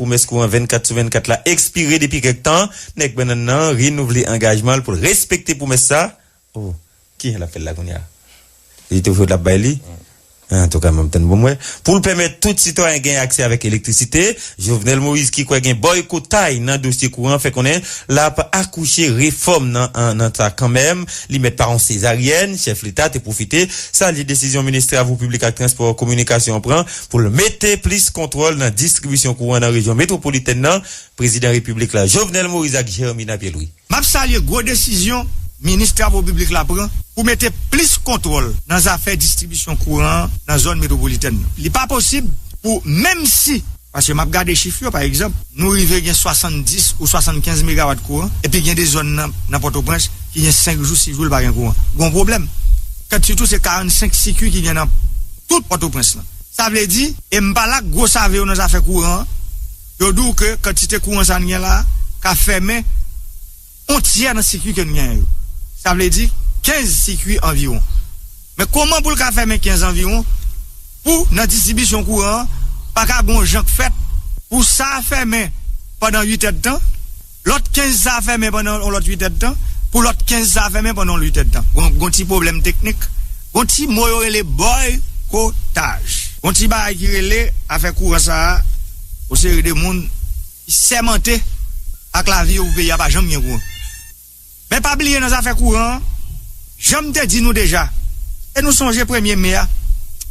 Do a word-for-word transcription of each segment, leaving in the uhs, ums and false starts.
Pwomès kouran vennkat sou vennkat la ekspire depi kèk tan. Nèg bannann nan renouvle angajman l pou l respekte pwomès sa. Oh, kijan l ap fè l la kounye a? Li te fè l ap bay li? Antouka, m ap tann pou m wè. Pou l pèmèt tout sitwayen gen aksè avèk elektrisite, Jovenel Moïse, ki kwè gen bòykotay nan dosye kouran, fè konnen l ap akouche refòm nan, an, nan sa kanmenm. Li mèt pa yon sezaryèn. Chèf Leta te pwofite salye desizyon minis travo piblik ak transpò kominikasyon an pran pou l mete plis kontwòl nan distribisyon kouran nan rejyon metwopolitèn nan. Prezidan Repiblik la, Jovenel Moïse ak Germina Pierre-Louis. M ap salye gwo desizyon minis travo piblik la pran pou mete plis kontwòl nan zafè distribisyon kouran an nan zòn metwopolitèn nan. Li pa posib pou, menm si, paske m ap gade chif yo, pa egzanp, nou rive gen swasanndis ou swasannkenz megawat kouran, epi gen de zòn nan, nan Pòtoprens ki gen senk jou, sis jou, li pa gen kouran. Gon pwoblèm. Kantite tou, se karannsenk sikui ki gen nan tout Pòtoprens lan. Sa vle di, e m pa la gwo save yo nan zafè kouran an, yo di w ke kantite kouran sa n gen la ka fèmen yon tyè nan sikui ke n genyen yo. Sa vle di kenz sikui anviwon. Men kòman pou l ka fèmen kenz anviwon pou nan distribisyon kouran an pa ka gon jan k fèt pou sa a fèmen pandan uit èdtan, lòt kenz sa a fèmen pandan yon lòt uit èdtan, pou lòt kenz sa a fèmen pandan yon uit èdtan? Gon, gon ti pwoblèm teknik. Gon ti mo yo rele bòykotaj. Gon ti bagay ki rele afè kouran sa a, yon seri de moun ki sèmante ak lavi yo pou peyi a pa janm gen kouran. Men pa bliye nan zafè kouran an, jan m te di nou deja, e nou sonje premye me a,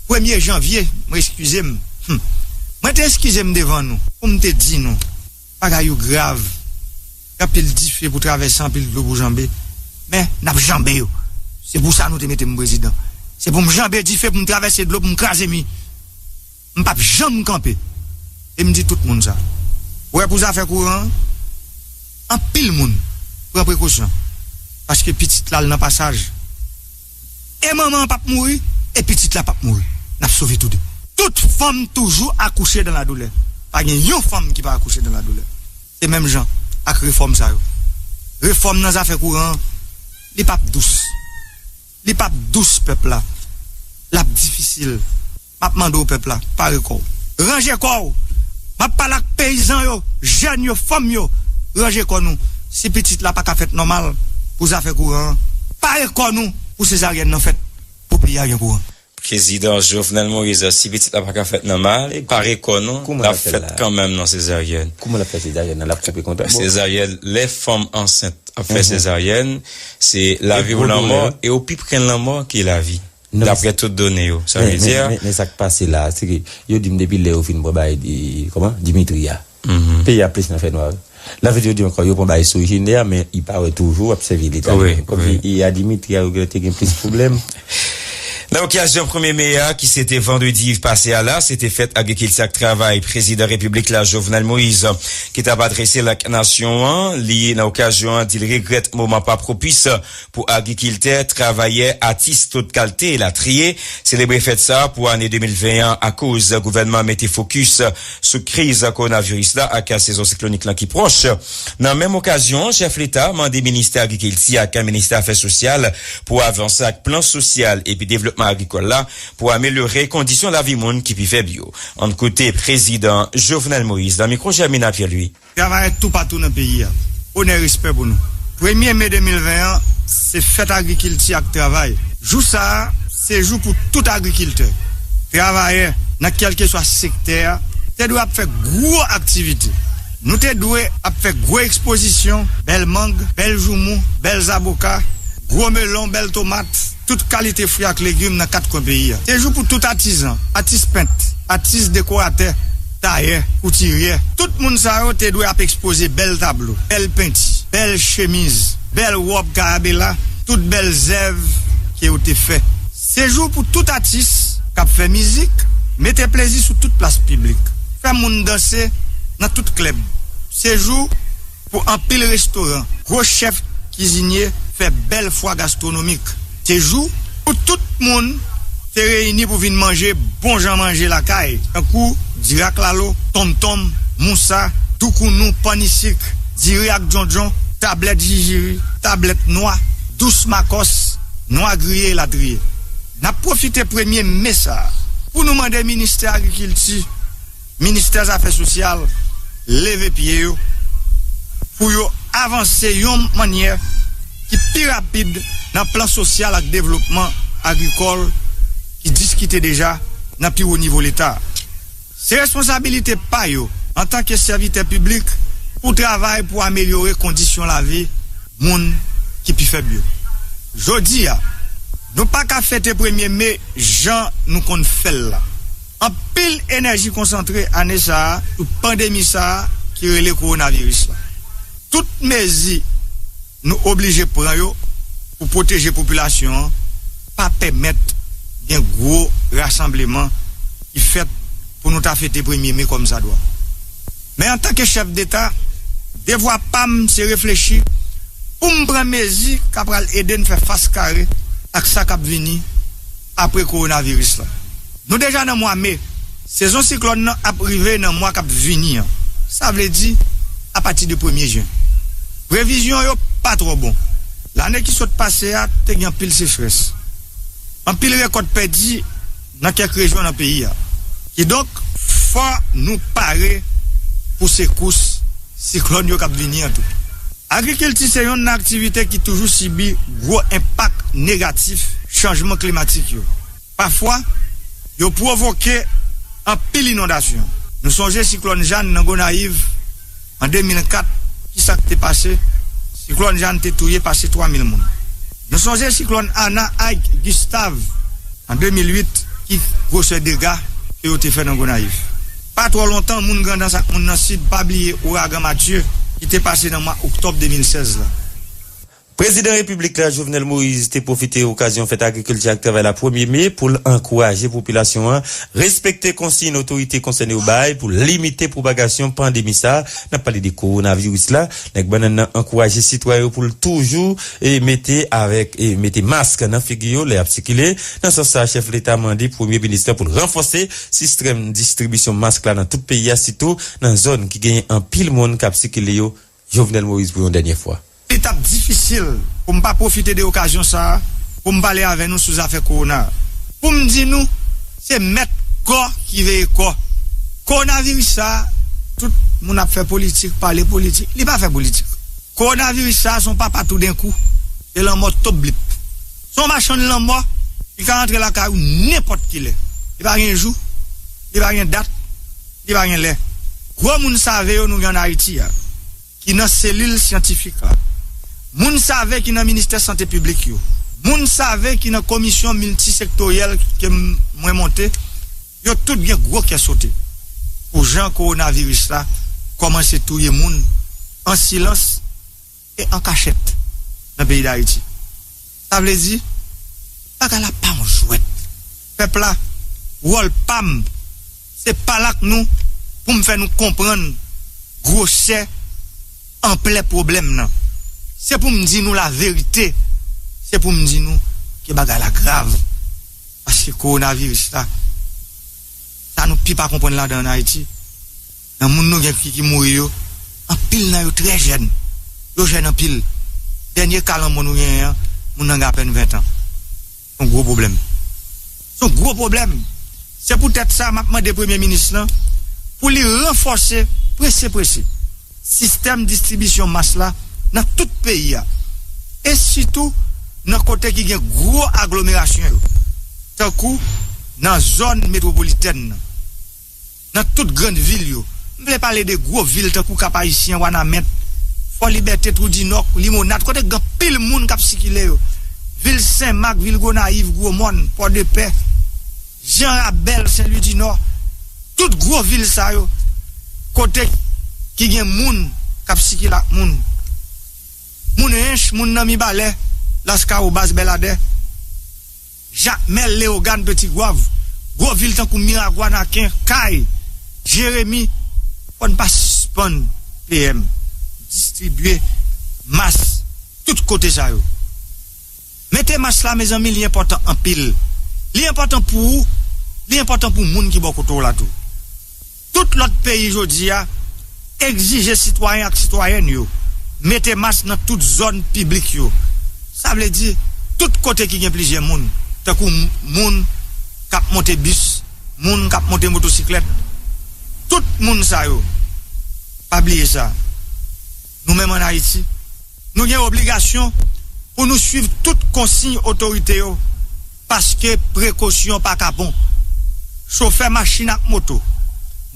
premye janvye, mwen eskize m. Hmm. Mwen te eskize m devan nou, pou m te di nou, bagay yo grav. Gen anpil dife pou travèse, anpil dlo pou janbe. Men, n ap janbe yo. Se pou sa nou te mete m prezidan. Se pou m janbe dife, pou m travèse dlo, pou m kraze mi. M p ap janm kanpe. E m di tout moun sa. Ou wè pou zafè kouran an, anpil moun pran prekosyon. Paske pitit la al nan pasaj. E manman an p ap mouri, e pitit la p ap mouri. N ap sove toude. Tout fanm toujou akouche dan ladoulè. Pa gen yon fanm ki pa akouche dan ladoulè. Se menm jan ak refòm sa yo. Refòm nan zafè kouran an, li p ap dous. Li p ap dous pèp la. L ap difisil. M ap mande w pèp la, pare kò w. Ranje kò w. M ap pale ak peyizan yo, jèn yo, fanm yo. Ranje kò nou. Si pitit la pa ka fèt nòmal pou zafè kouran an, pare kò nou pou sezaryèn nan fèt pou peyi a gen kouran. Prezidan Jovenel Moïse, si pitit la pa ka fèt nòmal, pare kò nou, l ap fèt kanmenm nan sezaryèn. Kouman l ap fè sezaryèn nan? L ap koupe kontak? Sezaryèn, lè fanm ansent ap fè sezaryèn, se lavi ou lanmò, e ou pi pre lanmò ke lavi. Daprè tout done yo, sa vle di a. Men sa k pase la, se ke yo di m depi lè yo fin pran bagay, kòman, Dimitri a, peyi a plis nan fènwa. Lè yo di ankò, yo pran bagay sou Ijinè a, men li parèt toujou ap sèvi Leta. Kòmsi e a Dimitri a yo te gen plis pwoblèm. Nan okazyon premye me a, ki se te vandredi pase a la, se te fèt agrikilti ak travay. Prezidan Repiblik la, Jovenel Moïse, ki t ap adrese l ak nasyon an, li, nan okazyon an, di l regrèt moman pa pwopis pou agrikiltè, travayè, atis tout kalte, elatriye, selebre fèt sa a pou ane de mil ven an akoz gouvènman an mete fokis sou kriz kowonaviris la ak sezon siklonik lan ki pwòch. Nan menm okazyon an, chèf Leta mande Ministè Agrikilti ak Ministè Afè Sosyal pou avanse ak plan sosyal epi devlopman agrikòl la pou amelyore kondisyon lavi moun ki pi fèb yo. Ann koute Prezidan Jovenel Moïse nan mikwo Germina Pierre-Louis. Travayè toupatou nan peyi a, onè, respè pou nou. Premye me de mil ven an, se fèt agrikilti ak travay. Jou sa a, se jou pou tout agrikiltè, travayè, nan kèlkeswa sektè a, te dwe ap fè gwo aktivite. Nou te dwe ap fè gwo ekspozisyon, bèl mang, bèl joumou, bèl zaboka, gwo melon, bèl tomat, tout kalite fwi ak legim nan kat kwen peyi a. Se jou pou tout atizan, atis pent, atis dekoratè, tayè, koutiryè. Tout moun sa yo te dwe ap ekspoze bèl tablo, bèl penti, bèl chemiz, bèl wòb karabela, tout bèl zèv ke yo te fè. Se jou pou tout atis k ap fè mizik, mete plezi sou tout plas piblik, fè moun danse nan tout klèb. Se jou pou anpil restoran, gwo chèf kizinye fè bèl fwa gastwonomik. Se jou pou tout moun te reyini pou vin manje bon jan manje lakay, tankou diri ak lalo, tonmtonm, mousa, doukounou, pannisik, diri ak djondjon, tablèt jijiri, tablèt nwa, dous makòs, nwa griye, elatriye. N ap pwofite premye me sa a pou nou mande Ministè Agrikilti, Ministè Zafè Sosyal, leve pye yo pou yo avanse yon mannyè ki pi rapid nan plan sosyal ak devlopman agrikòl ki diskite deja nan pi wo nivo Leta. Se responsabilite pa yo, antanke sèvitè piblik, pou travay pou amelyore kondisyon lavi moun ki pi fèb yo. Jodi a, nou pa ka fete premye me jan nou konn fè l la. Anpil enèji konsantre ane sa a sou pandemi sa a ki rele kowonaviris la. Tout mezi nou oblije pran yo pou pwoteje popilasyon an pa pèmèt gen gwo rasanbleman ki fèt pou nou ta fete premye me kòmsadwa. Men antanke chèf deta, devwa pa m se reflechi pou m pran mezi k ap pral ede n fè fas kare ak sa k ap vini apre kowonaviris la. Nou deja nan mwa me. Sezon siklòn nan ap rive nan mwa k ap vini an. Sa vle di, apati de premye jen. Previzyon yo pa twò bon. Lane ki sot pase a te gen anpil sechrès. Anpil rekòt pèdi nan kèk rejyon nan peyi a. Kidonk, fò nou pare pou sekous siklòn yo k ap vini an tou. Agrikilti se youn nan aktivite ki toujou sibi gwo enpak negatif chanjman klimatik yo. Pafwa, yo pwovoke anpil inondasyon. Nou sonje siklòn Jeanne nan Gonayiv an de mil kat, ki sa k te pase? Siklòn Jeanne te touye pase twa mil moun. Nou sonje siklòn Ana, Ike, Gustave an de mil uit, ki gwosè dega ke yo te fè nan Gonayiv. Pa twò lontan, moun Grandans ak moun nan Sid pa bliye ouragan Matye ki te pase nan mwa oktòb de mil sèz la. Prezidan Repiblik la, Jovenel Moïse, te pwofite okazyon fèt agrikilti ak travay la premye me pou l ankouraje popilasyon an respekte konsiy otorite konsène yo bay pou limite pwopagasyon pandemi sa a. N ap pale de kowonaviris la. Nèg bannann nan ankouraje sitwayen yo pou l toujou e mete avèk e mete mask nan figi yo lè y ap sikile. Nan sans sa, chèf leta mande premye minis lan pou l ranfòse sistèm distribisyon mask la nan tout peyi a, sitou nan zòn ki genyen anpil moun k ap sikile yo. Jovenel Moïse pou yon dènyè fwa. Li t ap difisil pou m pa pwofite de okazyon sa a pou m pale avè nou sou zafè kowona. Pou m di nou, se mèt kò ki veye kò. Kowonaviris sa a, tout moun ap fè politik, pale politik. Li pa fè politik. Kowonaviris sa a, se yon papa toudenkou. Se lanmò toblip. Se yon machann lanmò ki ka rantre lakay ou nenpòt kilè. Li pa gen jou, li pa gen dat, li pa gen lè. Gwo moun save yo nou gen ann Ayiti a, ki nan selil syantifik la. Moun save ki nan ministè sante piblik yo. Moun save ki nan komisyon miltisektoryèl ke m-, mwen monte, yo tout gen gwo kè sote pou jan kowonaviris la kòmanse touye moun an silans e an kachèt nan peyi Dayiti. Sa vle di, bagay la pa yon jwèt. Pèp la, wòl pa m, se pale ak nou pou m fè nou konprann gwosè, anplè pwoblèm nan. Se pou m di nou laverite. Se pou m di nou ke bagay la grav. Paske kowonaviris la, sa nou pi pa konprann ladan ann Ayiti, nan moun nou gen ki, ki mouri yo, anpil nan yo trè jèn. Yo jèn anpil. Dènye ka lanmò nou genyen an, moun nan gen apèn ven an. Se yon gwo pwoblèm. Se yon gwo pwoblèm. Se poutèt sa, m ap mande premye minis lan pou li ranfòse, prese, prese, sistèm distribisyon mas la nan tout peyi a, e sitou nan kote ki gen gwo aglomerasyon yo, tankou nan zòn metwopolitèn nan, nan tout grann vil yo. M vle pale de gwo vil tankou Kap Ayisyen, Wanament, Fò Libète, Twou di Nò, Limonad, kote gen anpil moun k ap sikile yo. Vil Senmak, vil Gonayiv, Gwomòn, Pòdepè, Jan Rabèl, Sen Lwi di Nò, tout gwo vil sa yo, kote ki gen moun k ap sikile ak moun. Moun Ench, moun nan Mibalè, Laskawobas, Bèladè, Jakmèl, Leyogàn, Petigwav, gwo vil tankou Miragwàn, Aken, Kay, Jeremi, fò n pa sispann, P M, distribye mas tout kote sa yo. Mete mas la, mezanmi, li enpòtan anpil. Li enpòtan pou ou, li enpòtan pou moun ki bò kote w la tou. Tout lòt peyi jodi a egzije sitwayen ak sitwayèn yo mete mas nan tout zòn piblik yo. Sa vle di, tout kote ki gen plizyè moun, tankou m-, moun k ap monte bis, moun k ap monte motosiklèt, tout moun sa yo, Pa bliye sa. Nou menm ann Ayiti, nou gen obligasyon pou nou swiv tout konsiy otorite yo, paske prekosyon pa ka bon. Chofè machin ak moto,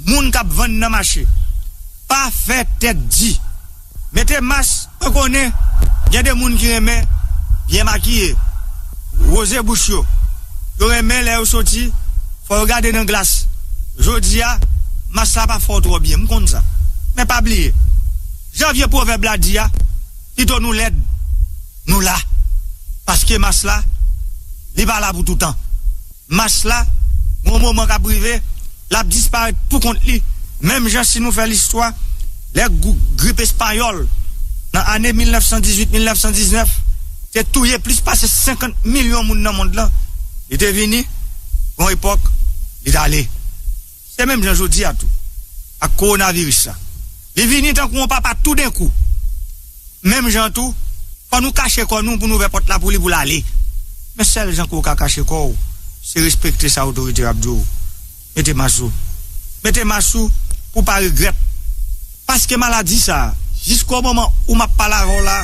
moun k ap vann nan mache, pa fè tèt di. Mete mas, mwen konnen gen de moun ki renmen byen makiye, woze bouch yo. Yo renmen lè yo soti, fò yo gade nan glas. Jodi a, mas la pa fè w twò byen, m konn sa. Men pa bliye, jan vye pwovèb la di a, pito nou lèd, nou la. Paske mas la, li pa la pou toutan. Mas la, gon moman k ap rive, l ap disparèt pou kont li. Menm jan si nou fè listwa, lè grip espayòl, nan ane mil nèf san dizuit, mil nèf san diznèf, te touye plis pase senkant milyon moun nan mond lan, li te vini, gon epòk, li t ale. Se menm jan jodi a tou, ak kowonaviris la. Li vini tankou yon papa toudenkou. Menm jan tou, fò nou kache kò nou pou n ouvè pòt la pou li pou l ale. Men sèl jan ke w ka kache kò w, se respekte sa otorite yo ap di w. Mete mas ou. Mete mas ou pou w pa regrèt. Paske maladi sa a, jiska moman ou m ap pale avè w la,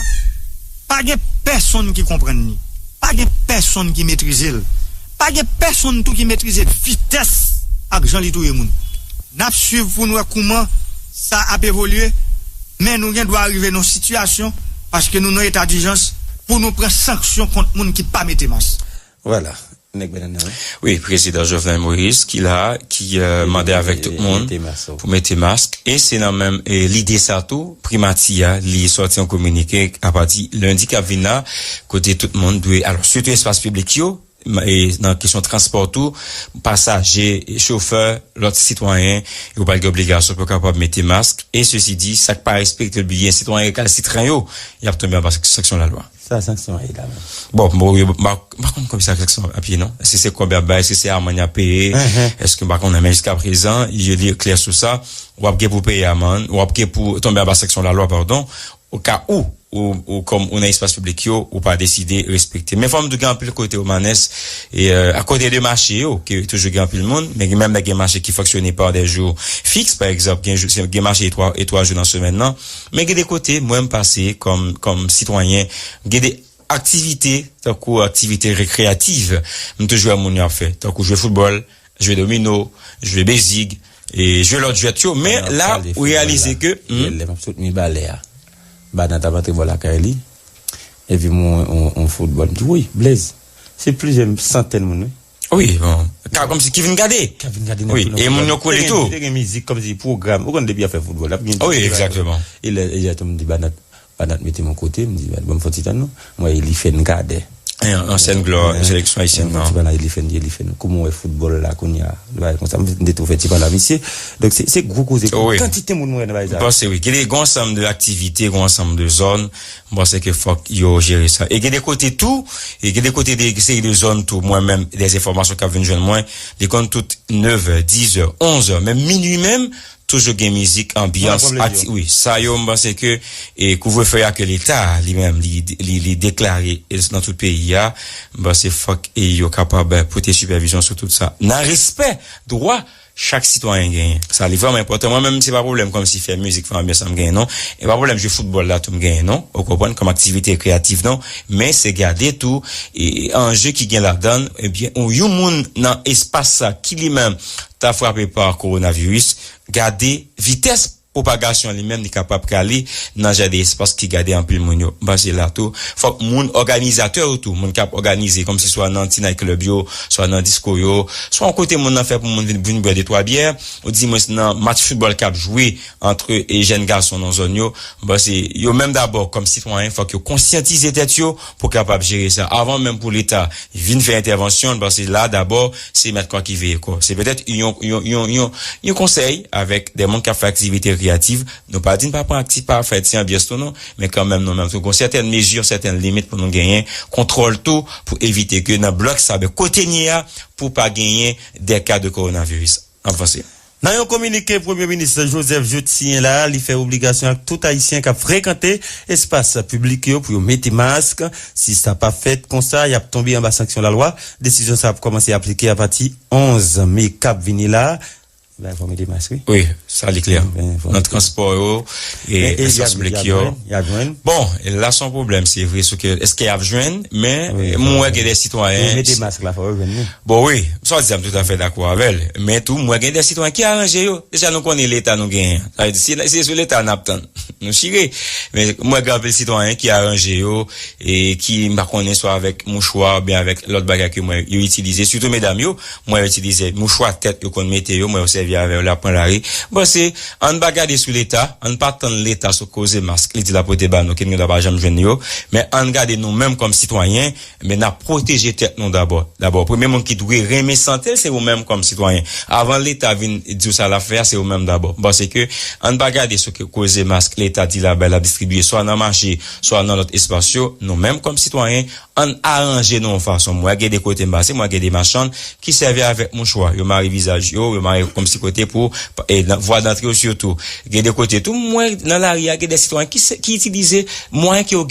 pa gen pèsonn ki konprann li. Pa gen pèsonn ki metrize l. Pa gen pèsonn tou ki metrize vitès ak jan li touye moun. N ap swiv pou n wè kouman sa ap evolye, men nou gen dwa rive nan yon sitiyasyon, paske nou nan eta dijans, pou nou pran sanksyon kont moun ki pa mete mas. Vwala, nèg bannann nan, wi. Wi, Prezidan Jovenel Moïse ki la, ki, euh, mande avèk tout moun pou mete mask. E se nan menm, e, lide sa tou, primati a, li sòti yon kominike apati lendi k ap vin la, kote tout moun dwe, alò, sitou espas piblik yo, e nan kesyon transpò tou, pasaje, chofè, lòt sitwayen, yo pral gen obligasyon pou kapab mete mask. E sesi di, sa k pa respekte l byen, sitwayen rekalsitran yo, y ap tonbe anba sanksyon lalwa. Sa sanksyon an ye la menm? Bon, bon, yo, m pa, m pa konn konbyen sa sanksyon ap ye non. Èske se kòb y ap bay, èske se amann y ap peye, èske m pa konnen, men jiskaprezan, yo li klè sou sa, w ap gen pou peye amann, w ap gen pou tonbe anba sanksyon lalwa, padon, o ka ou, ou, ou kòm ou nan espas piblik yo, ou pa deside respekte. Men fò m di w gen anpil kote Omanès, e, euh, akote de mache yo, ke toujou gen anpil moun, men gen menm lè gen mache ki fonksyone pa de jou fiks, pa egzanp, gen jou, gen mache e twa, e twa jou nan semèn nan, men gen de kote, mwen m pase kòm, kòm sitwayen, gen de aktivite, tankou aktivite rekreyatif, m toujou wè moun yo ap fè, tankou jwe foutbòl, jwe domino, jwe bezig, e jwe lòt jwèt yo, men la, ou reyalize ke, hmm? Lè m ap sot Mibalè a, Banat ap antre bò lakay li, epi m wè yon, yon, yon foutbòl, m di, woy, Blaze, se plizyè santèn moun, wi. Wi, bon. Ka, kòmsi ki vin gade. Ki vin gade nan wi, e moun yo kole tou. Te gen mizik, kòmsi pwogram. Ou konn depi y ap fè foutbòl, y ap gen wi, egzakteman. E lè, e lè tou m di Banat, Banat mete m yon kote, m di, "Banat, ban m fè yon ti tann non." M wè Elifen Cadet. An, ansyen glwa seleksyon ayisyèn nan. Ti Banat Elifen, Elifen. Kouman w wè foutbòl la kounye a? Bagay konsa, m te tou fè ti pale a misye. Donk, se, se gwo koze pou kantite moun mwen wè nan bagay sa. M panse wi. Gen de, gen yon ansanm de aktivite, gen yon ansanm de zòn. M panse ke fòk yo jere sa. E gen de kote tou, e gen de kote de seri de zòn tou, mwen menm, de enfòmasyon k ap vin jwenn mwen, li konn tout nevè, dizè, onzè, menm minui menm, toujou gen mizik, anbyans, wi, sa yo, m panse ke, e, kouvrefe a ke Leta, li menm, li, li, li deklare, e, nan tout peyi a, m panse fòk, e, yo kapab, e, pote sipèvizyon sou tout sa. Nan respè dwa chak sitwayen genyen. Sa, li vrèman enpòtan. Mwen menm, se pa pwoblèm kòmsi fè mizik, fè anbyans, sa m genyen, non. E pa pwoblèm jwe foutbòl la, tou m genyen, non. Ou konprann, kòm aktivite rekreyatif, non. Men se gade tou, e, anje ki gen ladan l, ebyen, ou yon moun nan espas sa ki li menm ta frape pa kowonaviris, gade vitès pwopagasyon li menm li kapab prale nan jan de espas ki gade anpil moun yo. M panse la tou, fòk moun òganizatè yo tou, moun k ap òganize, kòmsi swa nan ti night club yo, swa nan disko yo, swa yon kote moun nan fè pou moun vin, vin bwè de twa byè, ou di mwens nan match foutbòl k ap jwe antre, e, jèn gason nan zòn yo. M panse yo menm dabò, kòm sitwayen, fòk yo konsyantize tèt yo pou kapab jere sa. Avan menm pou Leta vin fè entèvansyon l, paske la, dabò, se mèt kò ki veye kò. Se petèt yon, yon, yon, yon, yon konsèy avèk de moun k ap fè aktivite rekreyatif. Nou pa di n pa pran akti-, pa fè ti anbyans tou non, men kanmenm nou menm tou, gon sètèn mezi, sètèn limit pou nou genyen kontwòl tou, pou evite ke nan blòk sa, ben, kote n ye a, pou pa genyen de ka de kowonaviris. N ap vanse. Nan yon kominike, Premye Minis Joseph Jouthe siyen la, li fè obligasyon ak tout Ayisyen k ap frekante espas piblik yo pou yo mete mask. Si sa pa fèt konsa, y ap tonbe anba sanksyon lalwa. Desizyon sa ap kòmanse aplike apati onz me k ap vini la. La, fò mete mas, wi. Wi, sa li klè. Nan transpò yo, e espas piblik yo. Y ap jwenn. Bon, la se yon pwoblèm, se vre, sou ke, èske y ap jwenn, men mwen wè gen de sitwayen. Mete mas la, fò yo jwenn, wi. Bon, wi, sa w di a, m toutafè dakò avè l. Men tou, mwen gen de sitwayen ki aranje yo. Deja, nou konnen leta nou genyen. Sa vle di, se, se sou leta n ap tann. Nou chire. Men mwen gen anpil sitwayen ki aranje yo, e ki m pa konnen swa avèk mouchwa oubyen avèk lòt bagay ke mwen yo itilize, sitou medam yo, mwen yo itilize mouchwa tèt yo konn mete yo, mwen yo sèvi avè yo lè y ap pran lari. M panse, ann pa gade sou leta, ann pa tann leta sou koze mask, li di l ap pote ba nou, ke nou ta pa janm jwenn yo, men ann gade nou menm kòm sitwayen, men n ap pwoteje tèt nou dabò. Dabò, premye moun ki dwe renmen sante l, se ou menm kòm sitwayen. Avan leta vin di w sa l ap fè a, se ou menm dabò. M panse ke ann pa gade sou ke koze mask leta di l ap bay, l ap distribiye, swa nan mache, swa nan lòt espas yo, nou menm kòm sitwayen, ann aranje nou yon fason. Mwen gen de kote m pase, mwen gen de machann ki sèvi avèk mouchwa. Yo mare vizaj yo, yo mare kòmsi kote pou, e, nan vwa dantre yo sitou. Gen de kote tou, mwen nan lari a, gen de sitwayen ki, se- ki itilize mwayen ke yo